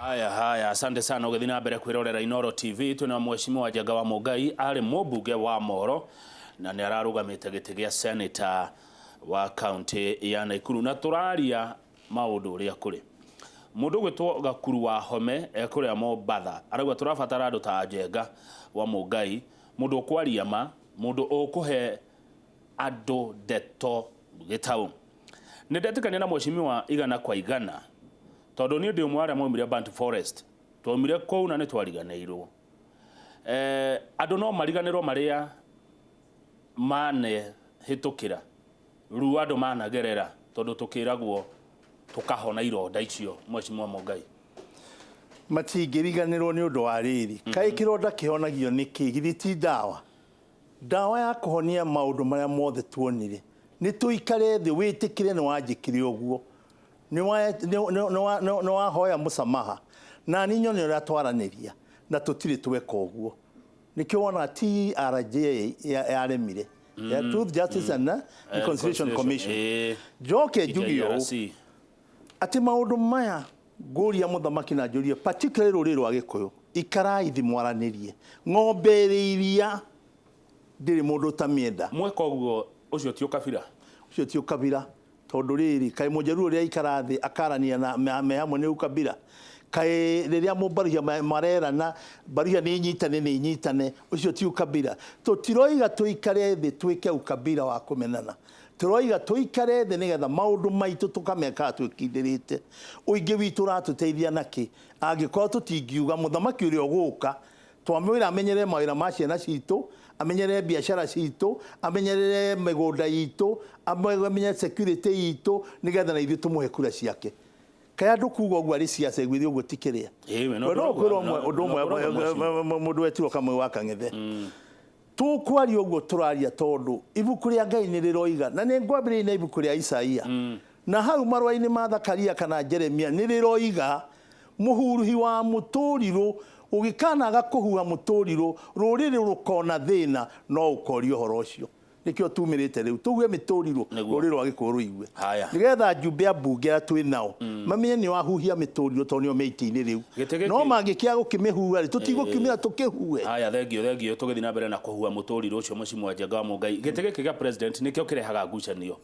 Haya haya, asante sana ũgĩthiĩ na mbere kwĩrorera Inoro TV. Twĩna Mheshimiwa Njenga wa Mũngai, arĩ mũmbunge wa Moro na nĩ ararũgamĩte gĩtĩ gĩa senator wa kaunti ya Naikuru, na tũraria maũndũ ũrĩa kũrĩ. Mũndũ ũgwĩtwo Gakuru wa Home ekũrĩa Mombatha arauga tũrabatara andũ ta Njenga wa Mũngai, mũndũ ũkwaria ma, mũndũ ũkũhe andũ ndeto gĩtaũ. Nĩ ndetĩkania na Mheshimiwa igana kwa igana tondũ niĩ ndĩ ũmwe wa arĩa maumire Bantu Forest. Twaumire kũu na nĩ twariganĩirwo. Eh, andũ no mariganĩrwo marĩa manehĩtũkĩra, ruo andũ managerera tondũ tũkĩragwo tũkahona ironda icio, Mheshimiwa Mũngai. Matingĩriganĩrwo nĩ ũndũ wa rĩrĩ, kaĩ kĩronda kĩhonagio nĩkĩ? Githĩ ti ndawa? Ndawa ya kũhonia maũndũ marĩa mothe tuonire nĩ tũikare thĩ wĩtĩkĩre nĩ wanjĩkire ũguo, nĩ wahoya mũsamaha na niĩ nyone ũrĩa twaranĩria na tũtirĩ tweka ũguo. Nĩkĩo wonaga TRJ yaremire, ya Truth, Justice and Reconciliation Commission. Njoke njuge ũũ atĩ maũndũ maya ngũria mũthamaki na njũrie particularly rũrĩrĩ rwa Gĩkũyũ, ikarai thĩ mwaranĩrie. Ng'ombe ĩrĩ iria ndĩrĩ mũndũ ũtamĩenda. Mweka ũguo ũcio ti ũkabira? Ũcio ti ũkabira tondũ rĩrĩ, kaĩ mũnjaruo ũrĩa aikara thĩ akarania na me hamwe nĩ ũkabira? Kaĩ rĩrĩa mũmbaruhia marerana mbaruhia nĩ inyitane nĩ inyitane, ũcio ti ũkabira? Tũtiroiga tũikare thĩ twĩke ũkabira wa kũmenana. Tũroiga tũikare thĩ nĩgetha maũndũ maitũ tũkamekaga twĩkindĩrĩte. Ũingĩ witũ ũratũteithia nakĩ angĩkorwo tũtingiuga mũthamaki ũrĩa ũgũka twamwĩra amenyerere mawĩra ma ciana citũ, amenyerere biacara citũ, amenyerere mĩgũnda itũ, amenyerere security itũ nĩgetha na ithuĩ tũmũhe kura ciake. Kaĩ andũ kuga ũguo arĩ ciaca iguithia ũguo ti kĩrĩa? Ĩĩ, no We no ũguo, ũkwĩra ũmwe ũndũ no ũmwe ũguo mheshimiwa. mũndũ wetirwo Kamau wa Kang'ethe. Tũkwaria ũguo tũraria tondũ ibuku rĩa Ngai nĩ rĩroiga, na nĩ ngwambĩrĩria na ibuku rĩa Isaia, na hau marũa-inĩ ma Zakaria kana Jeremia nĩ rĩroiga, mũhuruhi wa mũtũrirũ ũgĩkanaga kũhuha mũtũrirũ, rũrĩrĩ rũkona thĩna, no ũkoria ũhoro ũcio. Nĩkĩo tumĩrĩte rĩu tũhuhe mĩtũrirũ, Nĩguo. rũrĩrĩ rwa Gĩkũyũ rũigue, Haya. nĩgetha njumbe a mbunge arĩa twĩ nao mamenye nĩo ahuhia mĩtũrirũ tondũ nĩo me itĩ-inĩ rĩu. Gĩtĩ gĩkĩ- No mangĩkĩaga gũkĩmĩhuha rĩ, tũtigũkiumĩra tũkĩhuhe. Haya, thengio thengio, tũgĩthiĩ na mbere na kũhua mũtũrirũ ũcio Mheshimiwa Njenga wa Mũngai. Gĩtĩ gĩkĩ gĩa president nĩkĩo kĩrehaga ngucanio,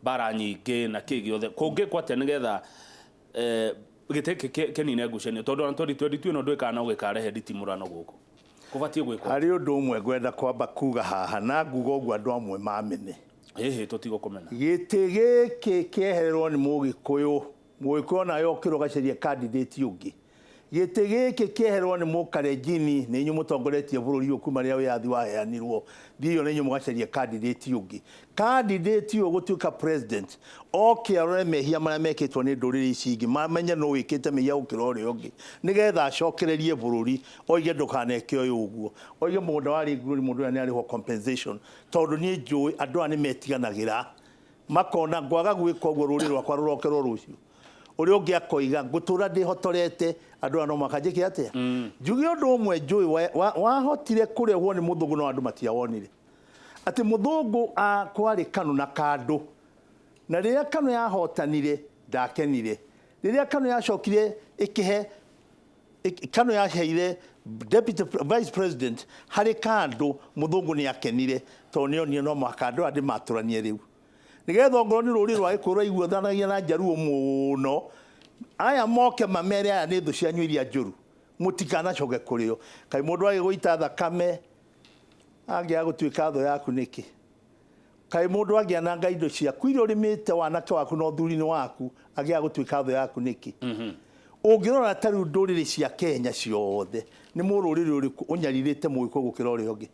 mbara nyingĩ na kĩ gĩothe. Kũngĩkwo atĩa nĩgetha eh, gĩtĩ gĩkĩ kĩnine ngucanio, tondũ ona 2022 ĩno ndũĩ kana no gĩkarehe nditimũrano gũkũ. Kũbatiĩ gwĩkwo Harĩ ũndũ ũmwe ngwenda kwamba kuga haha na nguga ũguo andũ amwe mamene. Hĩhĩ, tũtigũkũmena. Gĩtĩ gĩkĩ kĩehererwo nĩ Mũgĩkũyũ, Mũgĩkũyũ onawe okĩra ũgacaria candidate ũngĩ. Gĩtĩ gĩkĩ kĩehererwo nĩ Mũkalenjini, nĩ inyuĩ mũtongoretie bũrũri ũyũ kuma rĩrĩa wĩyathi waheanirwo, thiĩi ona inyuĩ mũgacarie candidate ũngĩ. Candidate ũyũ gũtuĩka president, oke arore mehia marĩa mekĩtwo nĩ ndũrĩrĩ ici ingĩ, mamenye nũ wĩkĩte mehia gũkĩra ũrĩa ũngĩ, nĩgetha acokererie bũrũri, oige ndũkaneke ũyũ ũguo, oige mũgũnda wa Ringururi mũndũ ũrĩa nĩ arĩhwo compensation, tondũ niĩ njũĩ andũ aya nĩ metiganagĩra, makona ngwaga gwĩka ũguo rũrĩrĩ rwakwa rũrokerwo rũciũ. Ũrĩa ũngĩ akoiga ngũtũra ndĩhotorete andũ aya no mũhaka njĩke atĩa? Njuge ũndũ ũmwe njũĩ wahotire kũrehwo nĩ mũthũngũ no andũ matiawonire. Atĩ mũthũngũ kwarĩ KANU na kandũ. Na rĩrĩa KANU yahotanire ndakenire. Rĩrĩa KANU yacokire ĩkĩhe KANU yaheire deputy vice president harĩ kandũ, mũthũngũ nĩ akenire tondũ nĩ onire no mũhaka andũ aya ndĩmatũranie rĩu. Nĩgetha ongorwo nĩ rũrĩrĩ rwa Gĩkũyũ rwaiguithanagia na Njaruo mũno, aya moke mamere aya nĩ thũ cianyu iria njũru, mũtikanacoke kũrĩo. Kaĩ mũndũ agĩgũita thakame angĩaga gũtuĩka thũ yaku nĩkĩ? Kaĩ mũndũ angĩananga indo ciaku iria ũrĩmĩte wanake waku na ũthuri-inĩ waku angĩaga gũtuĩka thũ yaku nĩkĩ? Ũngĩrora ta rĩu ndũrĩrĩ cia Kenya ciothe, nĩ mũrũrĩrĩ ũrĩkũ ũnyarirĩte Mũgĩkũyũ gũkĩra ũrĩa ũngĩ?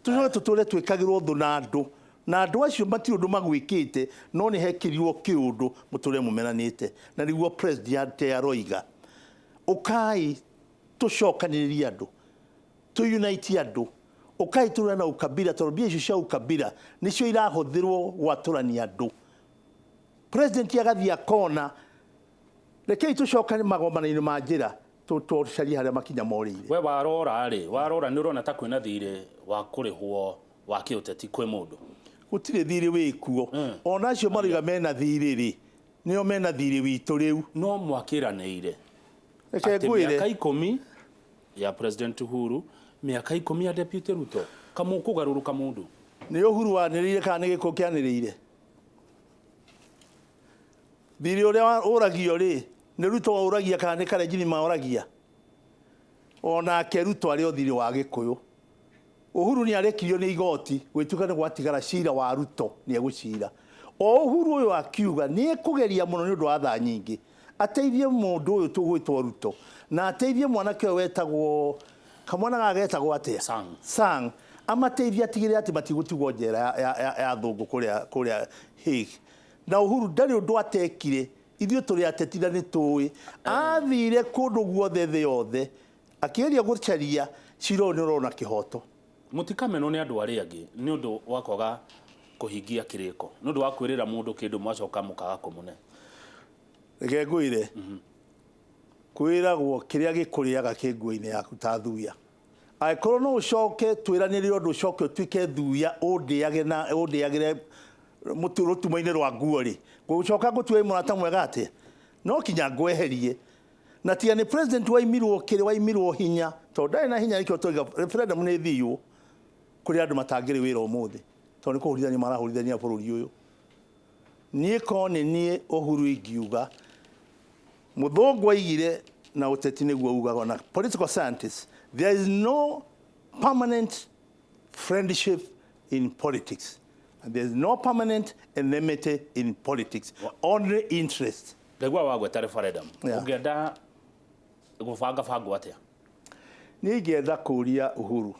Tũcoke tũtũre twĩkagĩrwo thũ na andũ, na andũ acio matirĩ ũndũ magwĩkĩte, no nĩ hekĩrirwo kĩũndũ mũtũre mũmenanĩte. Na nĩguo President aroiga, ũkai tũcokanĩrĩrie andũ, tũ unite andũ, ũkai tũrũe na ukabila, tondũ mbia icio cia ukabila nĩcio irahũthĩrwo gwatũrania andũ. President agathiĩ akona, rekei tũcokane magomano-inĩ ma njĩra, tũcarie harĩa makinya morĩire. We warora rĩ, warora nĩ ũrona ta kwĩna thirĩ wa kũrĩhwo wa kĩũteti kwĩ mũndũ? Gũtirĩ thirĩ wĩkuo. Ona acio maroiga mena thirĩ rĩ, nĩo mena thirĩ witũ rĩu. No mwakĩranĩire. Reke atĩ ngwĩre. mĩaka 10 ya President Uhuru, mĩaka 10 ya Deputy Ruto, kamũkũgarũrũka mũndũ. Nĩ Uhuru wanĩrĩire kana nĩ Gĩkũyũ kĩanĩrĩire? Thirĩ ũrĩa ũragio rĩ, nĩ Ruto ũragia kana nĩ Kalenjin maũragia? Onake Ruto arĩ o thirĩ wa Gĩkũyũ. Uhuru nĩ arekirio nĩ igoti gwĩtuĩka nĩ gwatigara cira wa Ruto nĩ egũcira. O Uhuru ũyũ akiuga nĩ ekũgeria mũno nĩ ũndũ wa thaa nyingĩ ateithie mũndũ ũyũ tũgwĩtwo Ruto na ateithie mwanake ũyũ wetagwo kamwana gaka getagwo atĩa? Sang. Sang. Amateithie atigĩrĩre atĩ matigũtigwo njera ya thũngũ kũrĩa Hague. Na Uhuru ndarĩ ũndũ atekire, ithuĩ tũrĩ ateti na nĩ tũĩ. Athire kũndũ guothe thĩ yothe akĩgeria gũcaria cira ũyũ nĩ ũrona kĩhoto. Mũtikamenwo nĩ andũ arĩa angĩ nĩ ũndũ wa kwaga kũhingia kĩrĩko, nĩ ũndũ wa kwĩrĩra mũndũ kĩndũ mwacoka mũkaga kũmũne. Reke ngwĩre, kwĩragwo kĩrĩa gĩkũrĩaga kĩ nguo-inĩ yaku ta thuya. Angĩkorwo no ũcoke twĩranĩre ũndũ ũcoke ũtuĩke thuya ũndĩage na ũndĩagĩre rũtumo-inĩ rwa nguo rĩ, ngũcoka ngũtue mũrata mwega atĩa? No kinya ngweherie. Na tiga nĩ president waimirwo kĩrĩ waimirwo hinya, tondũ ndarĩ na hinya nĩkĩo twaiga referendum nĩ ĩthiywo kũrĩ andũ matangĩrĩ wĩra ũmũthĩ, tondũ nĩ kũhũrithania marahũrithania bũrũri ũyũ. Niĩ korwo nĩ niĩ Uhuru ingiuga, mũthũngũ aigire na ũteti nĩguo ugaga na political scientists, there is no permanent friendship in politics and there is no permanent enmity in politics, only interest. Ndaigua wagweta referendum. Yeah. Ũngĩenda gũbanga bango atĩa? Niĩ ingĩenda kũria Uhuru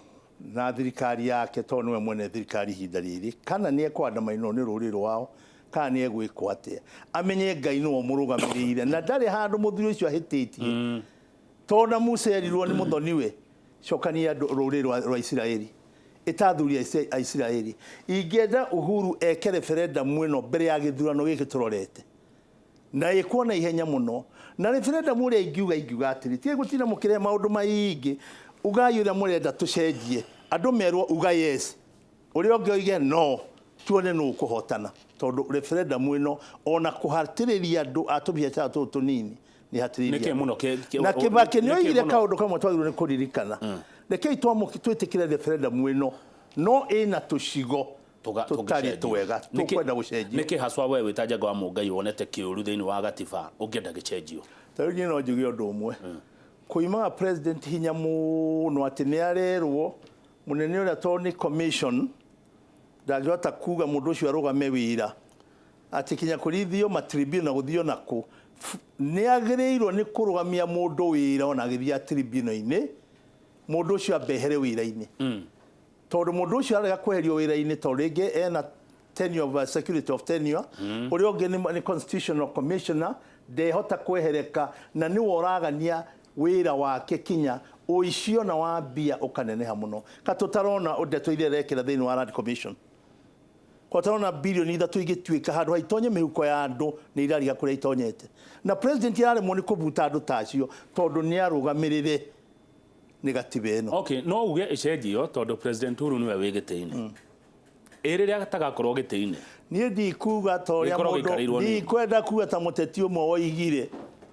na thirikari yake tondũ nĩwe mwene thirikari ihinda rĩrĩ, kana nĩ ekũandamainwo nĩ rũrĩrĩ rwao kana nĩ egwĩkwo atĩa. Amenye Ngai nĩwe ũmũrũgamĩrĩire na ndarĩ handũ mũthuri ũcio ahĩtĩtie. Tondũ na Musa erirwo nĩ mũthoniwe, cokania andũ rũrĩrĩ rwa Isiraeli, ĩta athuri a Isiraeli. Ingĩenda Uhuru eke referendum ĩno mbere ya gĩthurano gĩkĩ tũrorete, na ĩkwo na ihenya mũno. Na referendum ũrĩa ingiuga atĩrĩ, tigai gũtinda mũkĩrehe maũndũ maingĩ, ugai ũrĩa mũrenda tũcenjie, andũ merwo uga yes, ũrĩa ũngĩ oige no, tuone nũ ũkũhotana. Tondũ referendum ĩno ona kũhatĩrĩria andũ a tũbiacara tũtũ tũnini nĩ hatĩrĩirie. Nĩkĩ mũno Na Kibaki nĩ nĩkĩ oigire mũno? kaũndũ kamwe twagĩrĩirwo nĩ kũririkana. Rekei twĩtĩkĩre referendum ĩno, no ĩna tũcigo tũtarĩ twega, tũkwenda gũcenjio. Nĩkĩ haswa we wĩta Njenga wa Mũngai wonete kĩũru thĩinĩ wa gatiba ũngĩenda gĩcenjio? Ta rĩu niĩ no njuge ũndũ ũmwe, kũimaga president hinya mũno atĩ nĩ arerwo mũnene ũrĩa tondũ nĩ commission ndangĩhota kuga mũndũ ũcio arũgame wĩra, atĩ kinya kũrithio matribunal na gũthio nakũ, nĩ agĩrĩirwo nĩ kũrũgamia mũndũ wĩra ona agĩthiĩ tribunal-inĩ, mũndũ ũcio ambehere wĩra-inĩ. Tondũ mũndũ ũcio arega kweherio wĩra-inĩ tondũ rĩngĩ ena tenure of security of tenure, ũrĩa ũngĩ nĩ constitutional commissioner, ndehota kwehereka na nĩwe ũragania wĩra wake kinya ũici ona wa mbia ũkaneneha mũno. Ka tũtarona ndeto iria arekĩra thĩinĩ wa Land Commission, kwa tarona bilioni 3 ingĩtuĩka handũ ha itonye mĩhuko ya andũ nĩ irariga kũrĩa itonyete. Na president araremwo nĩ kũbuta andũ ta acio tondũ nĩ arũgamĩrĩre nĩ gatiba ĩno. Okay, no uge ĩcenjio tondũ President Uhuru nĩwe wĩ gĩtĩ-inĩ. Ĩ rĩrĩa atagakorwo gĩtĩ-inĩ? Niĩ ndikuga ta ũrĩa Gĩkorwo mũndũ, gĩikarĩirwo nĩ ndikwenda kuga ta mũteti ũmwe woigire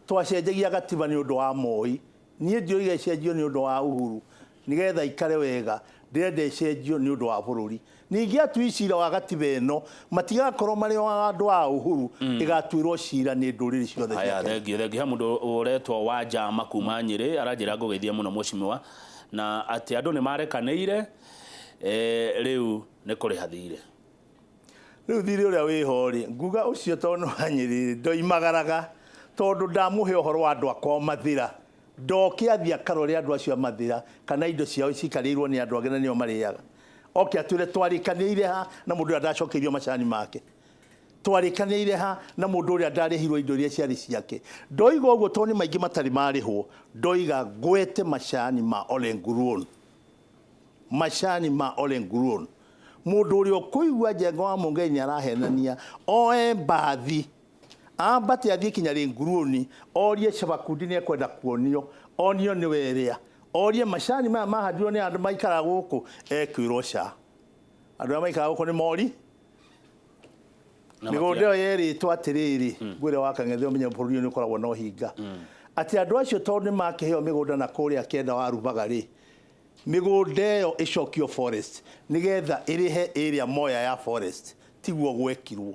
twacenjagia gatiba nĩ ũndũ wa Moi. Niĩ ndioiga ĩcenjio nĩ ũndũ wa Uhuru nĩgetha aikare wega, ndĩrenda ĩcenjio nĩ ũndũ wa bũrũri. Ningĩ atui cira wa gatiba ĩno matigakorwo marĩ o andũ a Uhuru, ĩgatuĩrwo cira nĩ ndũrĩrĩ ciothe cia Haya, Kenya. thengiũ, thengiũ. He mũndũ ũretwo wa Njama kuma Nyĩrĩ aranjĩra ngũgeithie mũno mheshimiwa, na atĩ andũ nĩ marekanĩire, rĩu nĩ kũrĩha thirĩ. Rĩu thirĩ ũrĩa wĩho rĩ, nguga ũcio tondũ nĩ wa Nyĩrĩ ndoimagaraga tondũ ndamũhe ũhoro wa andũ akwa Mathĩra. Ndoke athiĩ akarore andũ acio a Mathĩra kana indo ciao cikarĩirwo nĩ andũ angĩ na nĩo marĩaga. Oke atwĩre twarĩkanĩire ha na mũndũ ũrĩa ndacokeirio macani make. Twarĩkanĩire ha na mũndũ ũrĩa ndarĩhirwo indo iria ciarĩ ciake. Ndoiga ũguo tondũ nĩ maingĩ matarĩ marĩhwo, ndoiga ngwete macani ma Ole Nguruon. Macani ma Ole Nguruon. Mũndũ ũrĩa ũkũigua Njenga wa Mũngai nĩ arahenania, oe mbathi ambate athiĩ kinya Ringuruoni, orie Shabakundi nĩ ekwenda kuonio, onio nĩwe ĩrĩa, orie macani maya mahandirwo nĩ andũ maikaraga gũkũ, ekwĩrwo ca. Andũ arĩa maikaraga gũkũ nĩ mori. Na Mĩgũnda matia- ĩyo yerĩtwo atĩrĩrĩ, ngwĩre wa Kang'ethe ũmenye bũrũri ũyũ nĩ ũkoragwo na ũhinga. Atĩ andũ acio tondũ nĩ makĩheo mĩgũnda na kũrĩa kĩenda wa Rubaga rĩ, mĩgũnda ĩyo ĩcokio forest nĩgetha ĩrĩhe ĩrĩa moya ya forest. Tiguo gwekirwo.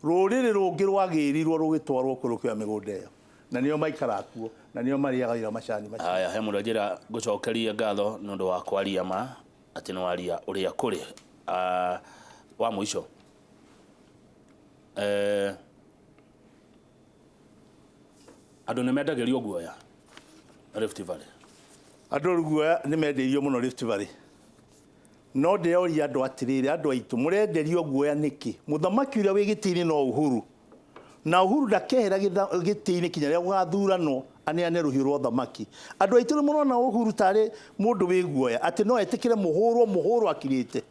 Rũrĩrĩ rũngĩ rwagĩrirwo rũgĩtwarwo kũu rũkĩoya mĩgũnda ĩyo, na nĩo maikaraga kuo, na nĩo marĩaga ira macani macio. Haya, he mũndũ anjĩra ngũcokerie ngatho nĩ ũndũ wa kwaria ma atĩ nĩ waria ũrĩa kũrĩ. Wa mũico, andũ nĩ mendagĩrio guoya Rift Valley. Andũ guoya nĩ mendeirio mũno Rift Valley. No ndĩroria andũ atĩrĩrĩ, andũ aitũ mũrenderio guoya nĩkĩ? Mũthamaki ũrĩa wĩ gĩtĩ-inĩ no Uhuru, na Uhuru ndakehera gĩtĩ-inĩ kinya rĩrĩa gũgathuranwo aneane rũhiũ rwa ũthamaki. Andũ aitũ nĩ mũrona Uhuru tarĩ mũndũ wĩ guoya, atĩ no etĩkĩre mũhũrwo mũhũrwo akirĩte.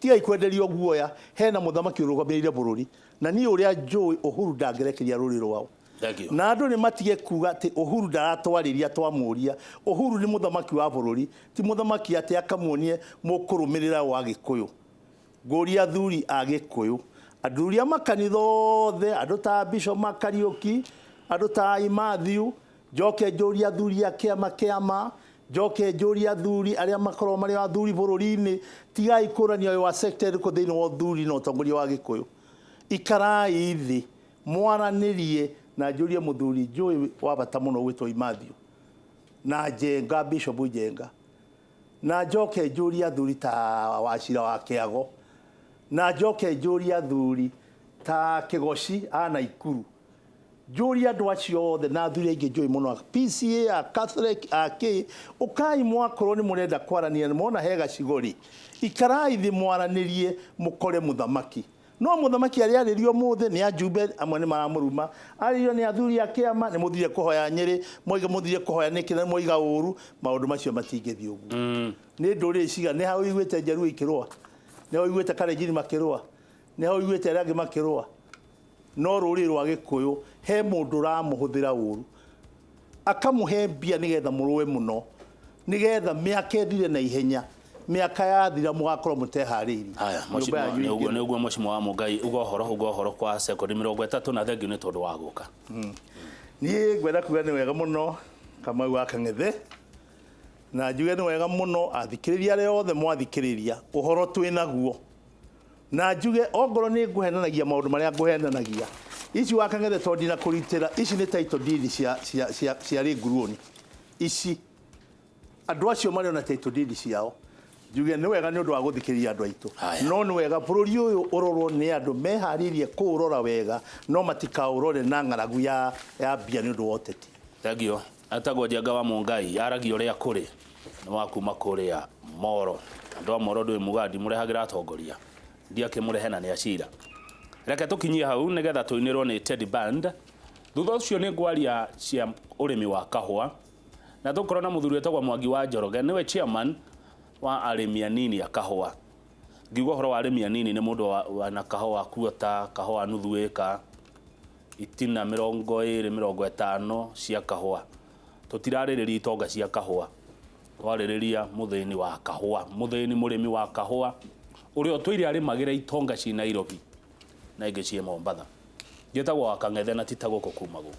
Tigai kwenderio guoya, hena mũthamaki ũrũgamĩrĩire bũrũri. Na niĩ ũrĩa njũĩ Uhuru ndangĩrekeria rũrĩrĩ rwao. Thank you. Na andũ nĩ matige kuga atĩ Uhuru ndaratwarĩria twamũria. Uhuru nĩ mũthamaki wa bũrũri, ti mũthamaki atĩ akamuonie mũkũrũmĩrĩra wa Gĩkũyũ. Ngũria athuri a Gĩkũyũ, athuri a makanitha othe, andũ ta Bishop Kariũki, andũ ta Matthew, njoke njũrie athuri a kĩama kĩama, njoke njũrie athuri arĩa makoragwo marĩ athuri bũrũri-inĩ, tigai kũrania ũyũ wa sector ĩrĩkũ thĩinĩ wa ũthuri na ũtongoria wa Gĩkũyũ. Ikarai thĩ mwaranĩrie, na njũrie mũthuri njũĩ wa bata mũno gwĩtwo Imathio na Njenga, Bishop Njenga, na njoke njũrie athuri ta Wachira wa Kĩago, na njoke njũrie athuri ta Kĩgoci a Naikuru, njũrie andũ acio othe na athuri aingĩ njũĩ mũno a PCA, a Catholic, a K, ũkai mwakorwo nĩ mũrenda kwaranĩria, nĩ mwona he gacigo rĩ, ikarai thĩ mwaranĩrie mũkore mũthamaki. No mũthamaki arĩa arĩrio mũthĩ nĩ ajumbe amwe nĩ maramũruma, arĩrio nĩ athuri a kĩama nĩ mũthire kũhoya Nyĩrĩ, moiga mũthire kũhoya nĩkĩ na moiga ũru, maũndũ macio matingĩthiĩ ũguo. Nĩ ndũrĩrĩ cigana, nĩ ha ũiguĩte Njaruo ikĩrũa, nĩ ha ũiguĩte Kalenjin makĩrũa, nĩ ha ũiguĩte arĩa angĩ makĩrũa. No rũrĩrĩ rwa Gĩkũyũ he mũndũ ũramũhũthĩra ũru, akamũhe mbia nĩgetha mũrũe mũno, nĩgetha mĩaka ĩthire na ihenya, mĩaka yathira mũgakorwo mũteharĩirie. Haya, Nyũmba yanyu nĩ ĩingĩre. ũguo mheshimiwa wa Mũngai, uga ũhoro kwa sekondi 30 na thengiũ nĩ tondũ wa gũka. Niĩ ngwenda kuga nĩ wega mũno Kamau wa Kang'ethe, na njuge nĩ wega mũno athikĩrĩria arĩa othe mwathikĩrĩria ũhoro twĩ naguo, na njuge ongorwo nĩ ngũhenanagia maũndũ marĩa ngũhenanagia ici wa Kang'ethe, tondũ ndinakũrutĩra ici nĩ title deed cia Ringuruoni ici, andũ acio marĩ ona title deed ciao. Njuge nĩ wega nĩ ũndũ wa gũthikĩrĩria andũ aitũ, no nĩ wega bũrũri ũyũ ũrorwo nĩ andũ meharĩirie kũũrora wega, no matikaũrore na ng'aragu ya mbia nĩ ũndũ wa ũteti. Thank you. Etagwo Njenga wa Mũngai, aragia ũrĩa kũrĩ, nĩ wa kuma kũrĩa Moro. Andũ a Moro ndũĩ muga ndimũrehagĩra atongoria, ndiakĩmũrehe na nĩ acira. Reke tũkinyie hau nĩgetha tũinĩrwo nĩ Teddy Band. Thutha ũcio nĩ ngwaria cia ũrĩmi wa kahũa, na tũkorwo na mũthuri wĩtagwo Mwangi wa Njoroge, nĩwe chairman wa arĩmi anini a kahũa. Ngiuga ũhoro wa arĩmi anini nĩ mũndũ wana kahũa kuota, kahũa nuthu ĩka, itina 20 50 cia kahũa. Tũtirarĩrĩria itonga cia kahũa, twarĩrĩria mũthĩni wa kahũa, mũthĩni mũrĩmi wa kahũa ũrĩa ũtũire arĩmagĩra itonga ci Nairobi na ingĩ ciĩ Mombatha. Njĩtagwo wa Kang'ethe na ti ta gũkũ kumagwo.